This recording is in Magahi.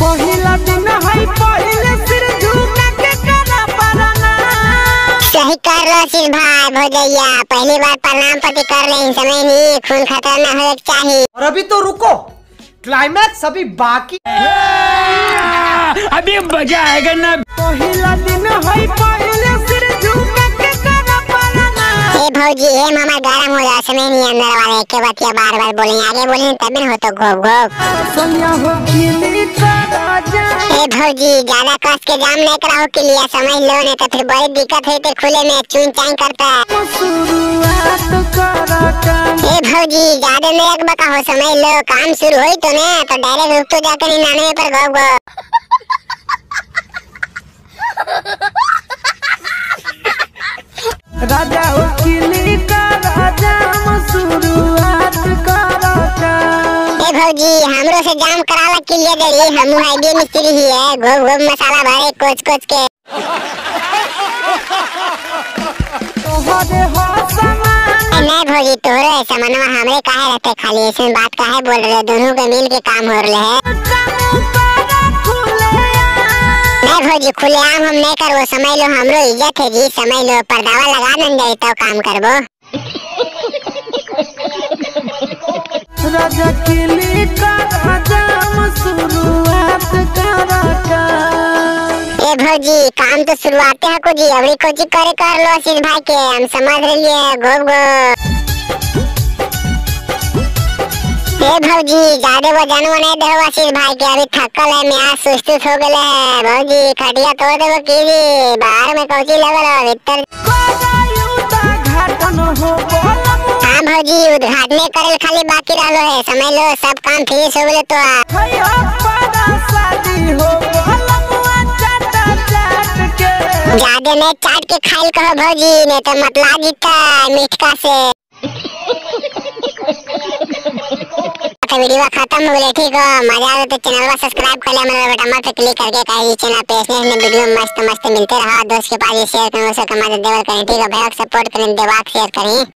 पहिला दिन है पहिले सिर झुका के करा परना। सही कर लो आशीष भाई भौजैया, पहली बार प्रणाम पति कर रहे हैं, समय नहीं खून खतरा ना होने चाहिए। और अभी तो रुको, क्लाइमैक्स अभी बाकी, अभी मजा आएगा ना। पहिला दिन है पहिले सिर झुका के करा परना। ए भौजी ए मामा गरम हो जा, समय नहीं अंदर वाले के बात बार बार बोले आगे बोले तब न हो तो घोप घोप। सैया हो खिली राजा। ए भौजी ज्यादा कस के जाम नहीं कराओ के लिए, समझ लो नहीं तो फिर बड़ी दिक्कत है, ते खुले में चुन चाई करता है। शुरुआत करा काम। ए भौजी ज्यादा नहीं एक बका हो, समझ लो काम शुरू होई तो ने तो डायरेक्ट रुक तो जाकर 99 पर घोप घोप। राजा हो खिली का राजा शुरुआत करा काम। ए भौजी हमरो से जाम कराला के लिए दे रही, हमू है मिस्त्री ही है, घोप घोप मसाला भरे कोच कोच के। तोहरे हो समान। नहीं भौजी तोहरे समानवा हमरे काहे रहते, खाली ऐसे बात काहे बोल रहे, दोनों के मिल के काम हो रहे है। नहीं भौजी खुलेआम हम नहीं करबो, समझ लो हमरो इज्जत है जी, समझ लो पर्दावा लगा न जाए तो काम करबो। राजा किली का राजा शुरुआत करा काम। ए भौजी काम तो शुरुआते है को जी, अबरी कोची करे कर लो आशीष भाई के, हम समझ रही है घोप घोप। ए भौजी ज्यादा वजन नहीं देहो आशीष भाई के, अभी थकल है मैं सुस्त हो गए है भौजी, खटिया तोड़ देबो की जी, बाहर में कोची लगल हो भीतर। हाँ भौजी उद्घाटन करे खाली बाकी रहलो है, समझ लो सब काम फिनिश हो गए तो। ज्यादा नहीं चाट के खाइल कहो भौजी, नहीं तो मतला जीता मिठका से। तो वीडियो खत्म हो गई, ठीक हो मजा आवे तो चैनल सब्सक्राइब कर ले, मेरे बटन पर क्लिक करके कहीं चैनल पे ऐसे वीडियो मस्त मस्त मिलते रहा, दोस्त के पास शेयर करें, उसको कमा देवर करें, ठीक है भैया सपोर्ट करें, देवाक शेयर करें।